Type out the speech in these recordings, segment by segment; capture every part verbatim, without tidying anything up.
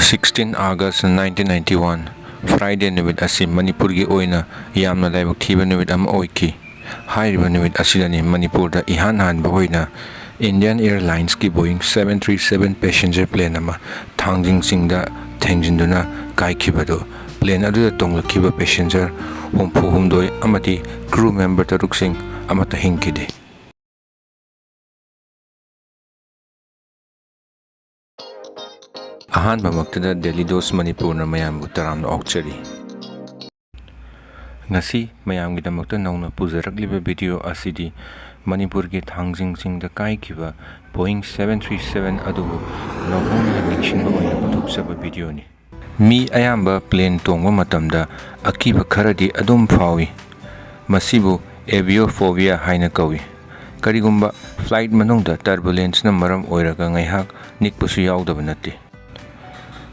Sixteen August nineteen ninety one, Friday ꯅꯨꯃꯤꯠ ꯑꯁꯤ ꯃꯅꯤꯄꯨꯔꯒꯤ ꯑꯣꯏꯅ ꯌꯥꯝꯅ ꯂꯥꯏꯕꯛ ꯊꯤꯕ ꯅꯨꯃꯤꯠ ꯑꯃ ꯑꯣꯏꯈꯤ꯫ ꯍꯥꯏꯔꯤꯕ ꯅꯨꯃꯤꯠ ꯑꯁꯤꯗꯅꯤ ꯃꯅꯤꯄꯨꯔꯗ ꯏꯍꯥꯟ ꯍꯥꯟꯕ ꯑꯣꯏꯅ Indian Airlinesꯀꯤ Boeing seven three seven passenger plane ꯑꯃ ꯊꯥꯡꯖꯤꯡ ꯆꯤꯡꯗ ꯊꯦꯡꯖꯤꯟꯗꯨꯅ ꯀꯥꯏꯈꯤꯕꯗꯨ꯫ Plane ꯑꯗꯨꯗ ꯇꯣꯡꯂꯛꯈꯤꯕ passenger ꯍꯨꯝꯐꯨ ꯍꯨꯝꯗꯣꯏ ꯑꯃꯗꯤ crew member ꯇꯔꯨꯛꯁꯤꯡ ꯑꯃꯠꯇ ꯍꯤꯡꯈꯤꯗꯦ꯫ ꯑꯍꯥꯟꯕꯃꯛꯇꯗ Daily Dose ꯃꯅꯤꯄꯨꯔꯅ ꯃꯌꯥꯝꯕꯨ ꯇꯔꯥꯝꯅ ꯑꯣꯛꯆꯔꯤ꯫ ꯉꯁꯤ ꯃꯌꯥꯝꯒꯤꯗꯃꯛꯇ ꯅꯧꯅ ꯄꯨꯖꯔꯛꯂꯤꯕ video ꯑꯁꯤꯗꯤ ꯃꯅꯤꯄꯨꯔꯒꯤ ꯊꯥꯡꯖꯤꯡ ꯆꯤꯡꯗ ꯀꯥꯏꯈꯤꯕ Boeing seven three seven ꯑꯗꯨꯕꯨ ꯅꯧꯍꯧꯅꯅ ꯅꯤꯡꯁꯤꯡꯕ ꯑꯣꯏꯅ ꯄꯨꯊꯣꯛꯆꯕ videoꯅꯤ꯫ ꯃꯤ ꯑꯌꯥꯝꯕ plane ꯇꯣꯡꯕ ꯃꯇꯝꯗ ꯑꯀꯤꯕ ꯈꯔꯗꯤ ꯑꯗꯨꯝ ꯐꯥꯎꯏ꯫ ꯃꯁꯤꯕꯨ aviophobia ꯍꯥꯏꯅ ꯀꯧꯏ꯫ ꯀꯔꯤꯒꯨꯝꯕ flight ꯃꯅꯨꯡꯗ turbulenceꯅ ꯃꯔꯝ ꯑꯣꯏꯔꯒ ꯉꯥꯏꯍꯥꯛ ꯅꯤꯛꯄꯁꯨ ꯌꯥꯎꯗꯕ ꯅꯠꯇꯦ꯫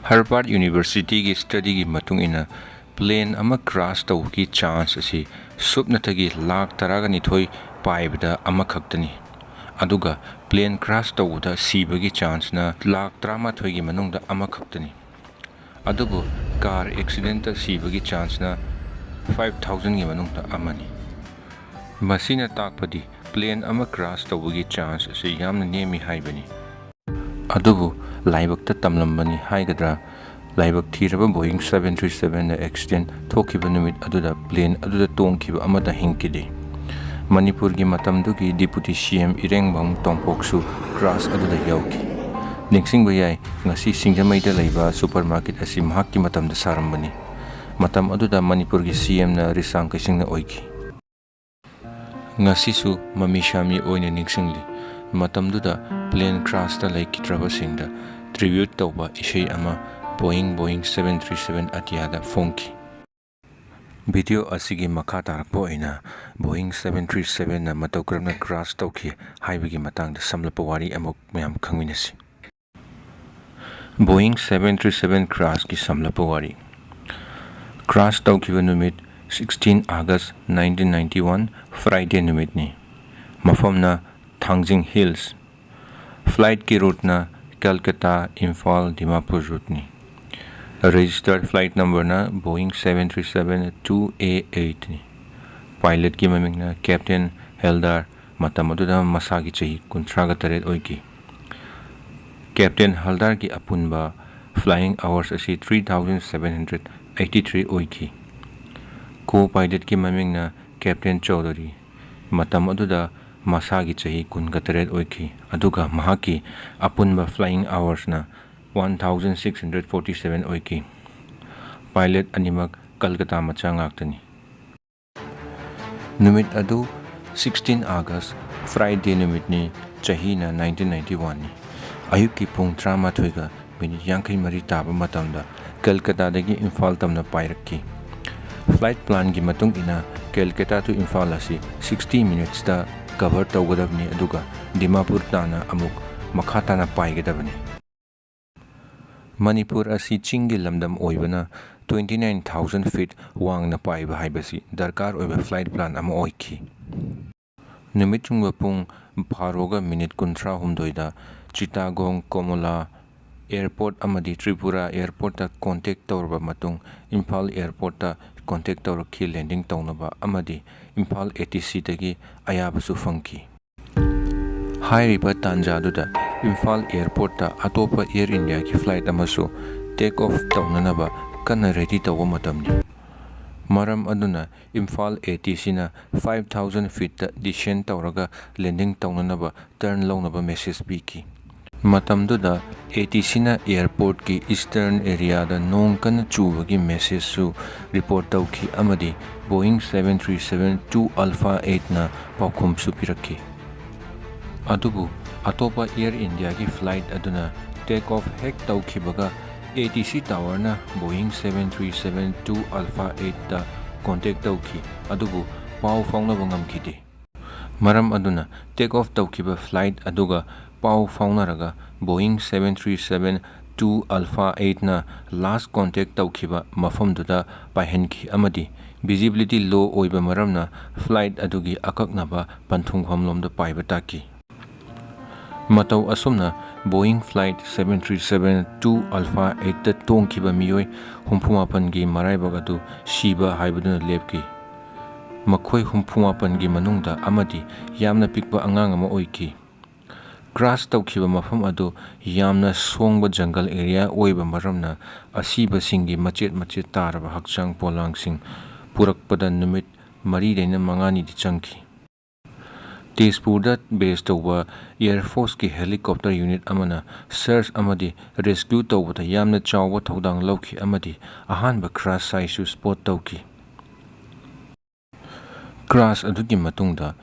Harvard Universityꯒꯤ studyꯒꯤ ꯃꯇꯨꯡ ꯏꯟꯅ, plane ꯑꯃ crash ꯇꯧꯕꯒꯤ chance ꯑꯁꯤ ꯁꯨꯞꯅꯇꯒꯤ ꯂꯥꯈ ꯇꯔꯥꯒ ꯅꯤꯊꯣꯏ ꯄꯥꯏꯕꯗ ꯑꯃꯈꯛꯇꯅꯤ, ꯑꯗꯨꯒ plane crash ꯇꯧꯕꯗ ꯁꯤꯕꯒꯤ chanceꯅ ꯂꯥꯈ ꯇꯔꯥꯃꯥꯊꯣꯏꯒꯤ ꯃꯅꯨꯡꯗ ꯑꯃꯈꯛꯇꯅꯤ꯫ ꯑꯗꯨꯕꯨ car accidentꯇ ꯁꯤꯕꯒꯤ chanceꯅ five thousandꯒꯤ ꯃꯅꯨꯡꯗ ꯑꯃꯅꯤ꯫ ꯃꯁꯤꯅ ꯇꯥꯛꯄꯗꯤ plane ꯑꯃ crash ꯇꯧꯕꯒꯤ chance ꯑꯁꯤ ꯌꯥꯝꯅ ꯅꯦꯝꯃꯤ ꯍꯥꯏꯕꯅꯤ꯫ ꯑꯗꯨꯕꯨ ꯂꯥꯏꯕꯛꯇ ꯇꯝꯂꯝꯕꯅꯤ ꯍꯥꯏꯒꯗ꯭ꯔꯥ, ꯂꯥꯏꯕꯛ ꯊꯤꯔꯕ Boeing seven three sevenꯅ accident ꯊꯣꯛꯈꯤꯕ ꯅꯨꯃꯤꯠ ꯑꯗꯨꯗ plane ꯑꯗꯨꯗ ꯇꯣꯡꯈꯤꯕ ꯑꯃꯠꯇ ꯍꯤꯡꯈꯤꯗꯦ꯫ ꯃꯅꯤꯄꯨꯔꯒꯤ ꯃꯇꯝꯗꯨꯒꯤ Deputy CM ꯏꯔꯦꯡꯕꯝ ꯇꯣꯝꯄꯣꯛꯁꯨ crash ꯑꯗꯨꯗ ꯌꯥꯎꯈꯤ꯫ ꯅꯤꯡꯁꯤꯡꯕ ꯌꯥꯏ, ꯉꯁꯤ ꯁꯤꯡꯖꯃꯩꯗ ꯂꯩꯕ supermarket ꯑꯁꯤ ꯃꯍꯥꯛꯀꯤ ꯃꯇꯝꯗ ꯁꯥꯔꯝꯕꯅꯤ꯫ ꯃꯇꯝ ꯑꯗꯨꯗ ꯃꯅꯤꯄꯨꯔꯒꯤ CMꯅ ꯔꯤꯆꯥꯡ ꯀꯩꯁꯤꯡꯅ ꯑꯣꯏꯈꯤ꯫ ꯉꯁꯤꯁꯨ ꯃꯃꯤ ꯁꯥꯃꯤ ꯑꯣꯏꯅ ꯅꯤꯡꯁꯤꯡꯂꯤ꯫ ꯃꯇꯝꯗꯨꯗ plane crashꯇ ꯂꯩꯈꯤꯗ꯭ꯔꯕꯁꯤꯡꯗ tribute ꯇꯧꯕ ꯏꯁꯩ ꯑꯃ Boeing Boeing seven three seven ꯑꯇꯤꯌꯥꯗ ꯐꯣꯡꯈꯤ꯫ Video ꯑꯁꯤꯒꯤ ꯃꯈꯥ ꯇꯥꯔꯛꯄ ꯑꯣꯏꯅ Boeing seven three sevenꯅ ꯃꯇꯧ ꯀꯔꯝꯅ crash ꯇꯧꯈꯤ ꯍꯥꯏꯕꯒꯤ ꯃꯇꯥꯡꯗ ꯁꯝꯂꯞꯄ ꯋꯥꯔꯤ ꯑꯃꯨꯛ ꯃꯌꯥꯝ ꯈꯪꯃꯤꯟꯅꯁꯤ꯫ Boeing seven three seven crashꯀꯤ ꯁꯝꯂꯞꯄ ꯋꯥꯔꯤ꯫ Crash ꯇꯧꯈꯤꯕ ꯅꯨꯃꯤꯠ sixteen August nineteen ninety one, Friday ꯅꯨꯃꯤꯠꯅꯤ꯫ ꯃꯐꯝꯅ ꯊꯥꯡꯖꯤꯡ Hills꯫ Flightꯀꯤ routeꯅ Calcutta, Imphal, Dimapur routeꯅꯤ꯫ Registered flight numberꯅ Boeing seven three seven two A eight ꯅꯤ꯫ Pilotꯀꯤ ꯃꯃꯤꯡꯅ Captain Eldar, ꯃꯇꯝ ꯑꯗꯨꯗ ꯃꯁꯥꯒꯤ ꯆꯍꯤ ꯀꯨꯟꯊ꯭ꯔꯥꯒ ꯇꯔꯦꯠ ꯑꯣꯏꯈꯤ꯫ Captain Eldarꯒꯤ ꯑꯄꯨꯟꯕ flying hours ꯑꯁꯤ three thousand seven hundred eighty three ꯑꯣꯏꯈꯤ꯫ Co-pilotꯀꯤ ꯃꯃꯤꯡꯅ Captain Chaudhary, ꯃꯇꯝ ꯑꯗꯨꯗ ꯃꯁꯥꯒꯤ ꯆꯍꯤ ꯀꯨꯟꯒ ꯇꯔꯦꯠ ꯑꯣꯏꯈꯤ, ꯑꯗꯨꯒ ꯃꯍꯥꯛꯀꯤ ꯑꯄꯨꯟꯕ flying hoursꯅ one thousand six hundred forty seven ꯑꯣꯏꯈꯤ꯫ Pilot ꯑꯅꯤꯃꯛ ꯀꯜꯀꯇꯥ ꯃꯆꯥ ꯉꯥꯛꯇꯅꯤ꯫ ꯅꯨꯃꯤꯠ ꯑꯗꯨ sixteen August, Friday ꯅꯨꯃꯤꯠꯅꯤ, ꯆꯍꯤꯅ nineteen ninety oneꯅꯤ꯫ ꯑꯌꯨꯛꯀꯤ ꯄꯨꯡ ꯇꯔꯥꯃꯥꯊꯣꯏꯒ ꯃꯤꯅꯤꯠ ꯌꯥꯡꯈꯩ ꯃꯔꯤ ꯇꯥꯕ ꯃꯇꯝꯗ ꯀꯜꯀꯇꯥꯗꯒꯤ ꯏꯝꯐꯥꯜ ꯇꯝꯅ ꯄꯥꯏꯔꯛꯈꯤ꯫ Flight planꯒꯤ ꯃꯇꯨꯡ ꯏꯟꯅ ꯀꯜꯀꯇꯥ to ꯏꯝꯐꯥꯜ ꯑꯁꯤ sixty minutesꯇ cover ꯇꯧꯒꯗꯕꯅꯤ, ꯑꯗꯨꯒ ꯗꯤꯃꯥꯄꯨꯔ ꯇꯥꯟꯅ ꯑꯃꯨꯛ ꯃꯈꯥ ꯇꯥꯅ ꯄꯥꯏꯒꯗꯕꯅꯤ꯫ ꯃꯅꯤꯄꯨꯔ ꯑꯁꯤ ꯆꯤꯡꯒꯤ ꯂꯝꯗꯝ ꯑꯣꯏꯕꯅ twenty nine thousand feet ꯋꯥꯡꯅ ꯄꯥꯏꯕ ꯍꯥꯏꯕꯁꯤ ꯗꯔꯀꯥꯔ ꯑꯣꯏꯕ flight plan ꯑꯃ ꯑꯣꯏꯈꯤ꯫ ꯅꯨꯃꯤꯠ ꯌꯨꯡꯕ ꯄꯨꯡ ꯕꯥꯔꯣꯒ ꯃꯤꯅꯤꯠ ꯀꯨꯟꯊ꯭ꯔꯥ ꯍꯨꯝꯗꯣꯏꯗ ꯆꯤꯇꯥꯒꯣꯡ ꯀꯣꯃꯣꯂꯥ airport ꯑꯃꯗꯤ ꯇ꯭ꯔꯤꯄꯨꯔꯥ airportꯇ contact ꯇꯧꯔꯕ ꯃꯇꯨꯡ, ꯏꯝꯐꯥꯜ airportꯇ contact ꯇꯧꯔꯛꯈꯤ, landing ꯇꯧꯅꯕ ꯑꯃꯗꯤ ꯏꯝꯐꯥꯜ ATCꯗꯒꯤ ꯑꯌꯥꯕꯁꯨ ꯐꯪꯈꯤ꯫ ꯍꯥꯏꯔꯤꯕ ꯇꯥꯟꯖꯥꯗꯨꯗ ꯏꯝꯐꯥꯜ airportꯇ ꯑꯇꯣꯞꯄ Air Indiaꯒꯤ flight ꯑꯃꯁꯨ take off ꯇꯧꯅꯅꯕ ꯀꯟꯅ ready ꯇꯧꯕ ꯃꯇꯝꯅꯤ꯫ ꯃꯔꯝ ꯑꯗꯨꯅ ꯏꯝꯐꯥꯜ ATCꯅ five thousand feetꯇ descend ꯇꯧꯔꯒ landing ꯇꯧꯅꯅꯕ turn ꯂꯧꯅꯕ message ꯄꯤꯈꯤ꯫ ꯃꯇꯝꯗꯨꯗ ATCꯅ airportꯀꯤ eastern areaꯗ ꯅꯣꯡ ꯀꯟꯅ ꯆꯨꯕꯒꯤ messageꯁꯨ report ꯇꯧꯈꯤ ꯑꯃꯗꯤ Boeing seven three seven two Alpha eightꯅ ꯄꯥꯎꯈꯨꯝꯁꯨ ꯄꯤꯔꯛꯈꯤ꯫ ꯑꯗꯨꯕꯨ ꯑꯇꯣꯞꯄ Air Indiaꯒꯤ flight ꯑꯗꯨꯅ take off ꯍꯦꯛ ꯇꯧꯈꯤꯕꯒ, ATC towerꯅ Boeing seven three seven two Alpha eightꯇ contact ꯇꯧꯈꯤ, ꯑꯗꯨꯕꯨ ꯄꯥꯎ ꯐꯥꯎꯅꯕ ꯉꯝꯈꯤꯗꯦ꯫ ꯃꯔꯝ ꯑꯗꯨꯅ take off ꯇꯧꯈꯤꯕ flight ꯑꯗꯨꯒ ꯄꯥꯎ ꯐꯥꯎꯅꯔꯒ Boeing seven three seven two Alpha eightꯅ last contact ꯇꯧꯈꯤꯕ ꯃꯐꯝꯗꯨꯗ ꯄꯥꯏꯍꯟꯈꯤ ꯑꯃꯗꯤ visibility low ꯑꯣꯏꯕ ꯃꯔꯝꯅ flight ꯑꯗꯨꯒꯤ ꯑꯀꯛꯅꯕ ꯄꯟꯊꯨꯡꯐꯝꯂꯣꯝꯗ ꯄꯥꯏꯕ ꯇꯥꯈꯤ꯫ ꯃꯇꯧ ꯑꯁꯨꯝꯅ Boeing Flight seven three seven two Alpha eight ꯇ ꯇꯣꯡꯈꯤꯕ ꯃꯤꯑꯣꯏ ꯍꯨꯝꯐꯨ ꯃꯥꯄꯟꯒꯤ ꯃꯔꯥꯏꯕꯛ ꯑꯗꯨ ꯁꯤꯕ ꯍꯥꯏꯕꯗꯨꯅ ꯂꯦꯞꯈꯤ꯫ ꯃꯈꯣꯏ ꯍꯨꯝꯐꯨ ꯃꯥꯄꯟꯒꯤ ꯃꯅꯨꯡꯗ ꯑꯃꯗꯤ ꯌꯥꯝꯅ ꯄꯤꯛꯄ ꯑꯉꯥꯡ ꯑꯃ ꯑꯣꯏꯈꯤ꯫ Crash ꯇꯧꯈꯤꯕ ꯃꯐꯝ ꯑꯗꯨ ꯌꯥꯝꯅ ꯁꯣꯡꯕ ꯖꯪꯒꯜ ꯑꯦꯔꯤꯌꯥ ꯑꯣꯏꯕ ꯃꯔꯝꯅ, ꯑꯁꯤꯕꯁꯤꯡꯒꯤ ꯃꯆꯦꯠ ꯃꯆꯦꯠ ꯇꯥꯔꯕ ꯍꯛꯆꯥꯡ ꯄꯣꯂꯥꯡꯁꯤꯡ ꯄꯨꯔꯛꯄꯗ ꯅꯨꯃꯤꯠ ꯃꯔꯤꯗꯩꯅ ꯃꯉꯥꯅꯤꯗꯤ ꯆꯪꯈꯤ꯫ ꯇꯦꯖꯄꯨꯔꯗ ꯕꯦꯁ ꯇꯧꯕ ꯑꯦꯌꯔ ꯐꯣꯔꯁꯀꯤ ꯍꯦꯂꯤꯀꯣꯞꯇꯔ ꯌꯨꯅꯤꯠ ꯑꯃꯅ ꯁꯔꯆ ꯑꯃꯗꯤ ꯔꯦꯁꯀ꯭ꯌꯨ ꯇꯧꯕꯗ ꯌꯥꯝꯅ ꯆꯥꯎꯕ ꯊꯧꯗꯥꯡ ꯂꯧꯈꯤ ꯑꯃꯗꯤ ꯑꯍꯥꯟꯕ crash site ꯁꯨ ꯁ꯭ꯄꯣꯠ ꯇꯧꯈꯤ꯫ Crash ꯑꯗꯨꯒꯤ ꯃꯇꯨꯡꯗ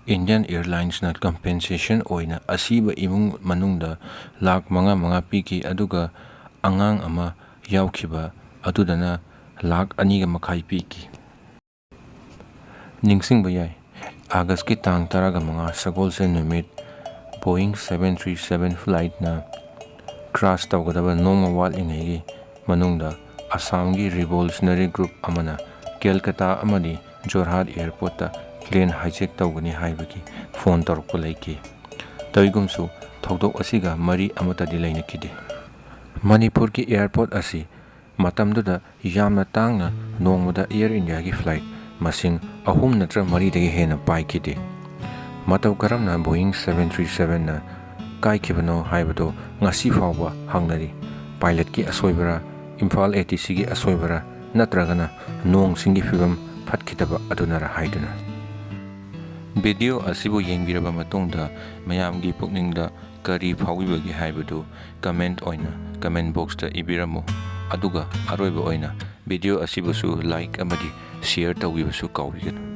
Indian Airlines ꯅ compensation ꯑꯣꯏꯅ ꯑꯁꯤꯕ ꯏꯃꯨꯡ ꯃꯅꯨꯡꯗ ꯂꯥꯈ ꯃꯉꯥ ꯃꯉꯥ ꯄꯤꯈꯤ, ꯑꯗꯨꯒ ꯑꯉꯥꯡ ꯑꯃ ꯌꯥꯎꯈꯤꯕ ꯑꯗꯨꯗꯅ ꯂꯥꯈ ꯑꯅꯤꯒ ꯃꯈꯥꯏ ꯄꯤꯈꯤ꯫ ꯅꯤꯡꯁꯤꯡꯕ ꯌꯥꯏ, ꯑꯥꯒꯁꯀꯤ ꯇꯥꯡ ꯇꯔꯥꯒ ꯃꯉꯥ, ꯁꯒꯣꯜꯁꯦꯟ ꯅꯨꯃꯤꯠ, Boeing seven three seven flight ꯅ crash ꯇꯧꯒꯗꯕ ꯅꯣꯡꯃ ꯋꯥꯠꯂꯤꯉꯩꯒꯤ ꯃꯅꯨꯡꯗ ꯑꯁꯥꯝꯒꯤ revolutionary group ꯑꯃꯅ ꯀꯦꯜꯀꯇꯥ ꯑꯃꯗꯤ ꯖꯣꯔꯍꯥꯠ airport ꯇ plane hijack ꯇꯧꯒꯅꯤ ꯍꯥꯏꯕꯒꯤ phone ꯇꯧꯔꯛꯄ ꯂꯩꯈꯤ꯫ ꯇꯧꯏꯒꯨꯝꯁꯨ, ꯊꯧꯗꯣꯛ ꯑꯁꯤꯒ ꯃꯔꯤ ꯑꯃꯠꯇꯗꯤ ꯂꯩꯅꯈꯤꯗꯦ꯫ ꯃꯅꯤꯄꯨꯔꯒꯤ airport ꯑꯁꯤ ꯃꯇꯝꯗꯨꯗ ꯌꯥꯝꯅ ꯇꯥꯡꯅ ꯅꯣꯡꯃꯗ Air India ꯒꯤ flight ꯃꯁꯤꯡ ꯑꯍꯨꯝ ꯅꯠꯇ꯭ꯔ ꯃꯔꯤꯗꯒꯤ ꯍꯦꯟꯅ ꯄꯥꯏꯈꯤꯗꯦ꯫ ꯃꯇꯧ ꯀꯔꯝꯅ Boeing seven three seven ꯅ ꯀꯥꯏꯈꯤꯕꯅꯣ ꯍꯥꯏꯕꯗꯨ ꯉꯁꯤ ꯐꯥꯎꯕ ꯍꯪꯅꯔꯤ꯫ Pilot ꯀꯤ ꯑꯁꯣꯏꯕꯔꯥ, ꯏꯝꯐꯥꯜ ATC ꯒꯤ ꯑꯁꯣꯏꯕꯔꯥ, ꯅꯠꯇ꯭ꯔꯒꯅ ꯅꯣꯡ ꯁꯤꯡꯒꯤ ꯐꯤꯕꯝ ꯐꯠꯈꯤꯗꯕ ꯑꯗꯨꯅꯔꯥ ꯍꯥꯏꯗꯨꯅ꯫ Video ꯑꯁꯤꯕꯨ ꯌꯦꯡꯕꯤꯔꯕ ꯃꯇꯨꯡꯗ ꯃꯌꯥꯝꯒꯤ ꯄꯨꯛꯅꯤꯡꯗ ꯀꯔꯤ ꯐꯥꯎꯕꯤꯕꯒꯦ ꯍꯥꯏꯕꯗꯨ comment ꯑꯣꯏꯅ comment box ꯇ ꯏꯕꯤꯔꯝꯃꯨ, ꯑꯗꯨꯒ ꯑꯔꯣꯏꯕ ꯑꯣꯏꯅ video ꯑꯁꯤꯕꯨꯁꯨ like ꯑꯃꯗꯤ share ꯇꯧꯕꯤꯕꯁꯨ ꯀꯥꯎꯕꯤꯒꯅꯨ꯫